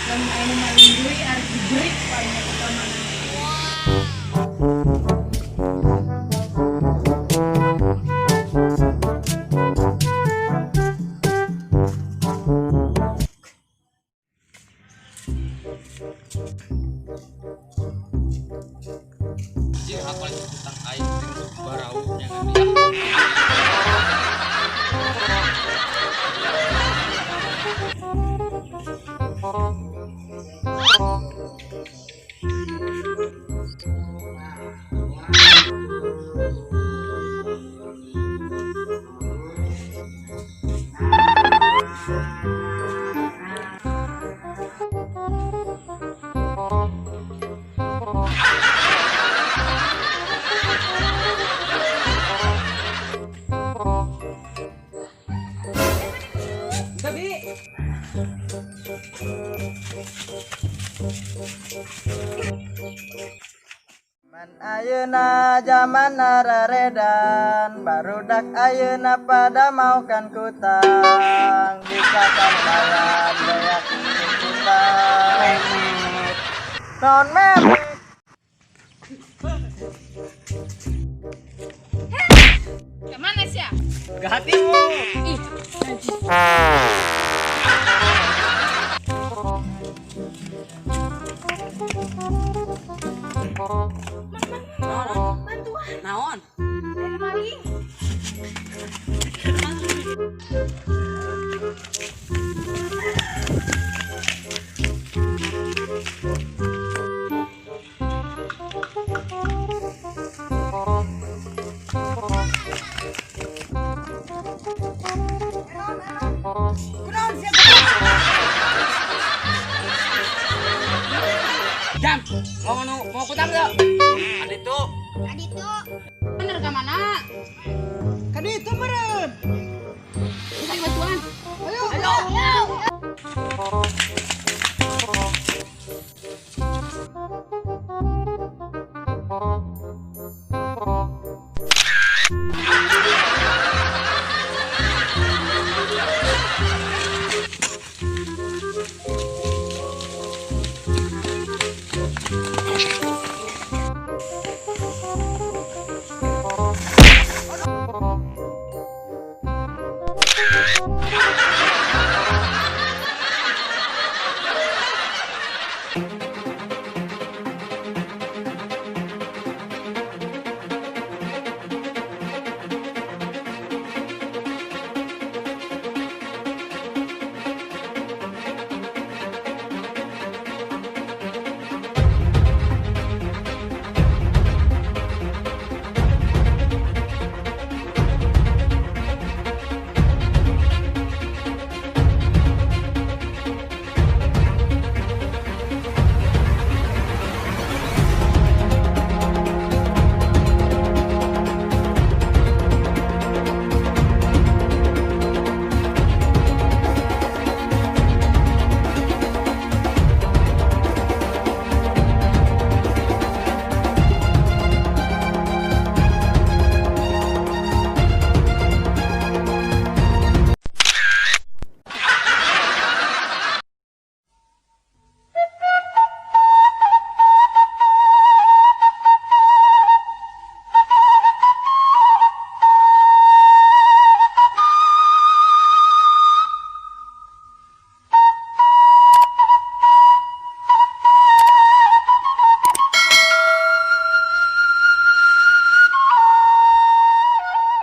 Lamun aya nu maling deui arek diberi ku aing ka mana. Anjir, aku lagi utang aing teh barau nyangan dia. Gabi. Man ayeuna jaman nararedan, barudak ayeuna pada maukan kutang, buka sambayan beak kutang. Non memek. Ke mana sih ya? Ke hatimu. Ih, najis. Mang, bantuan. Naon? Ada maling. Jam, mau nu mau kutang enggak? Ada itu. Tadi tuh bener ke mana?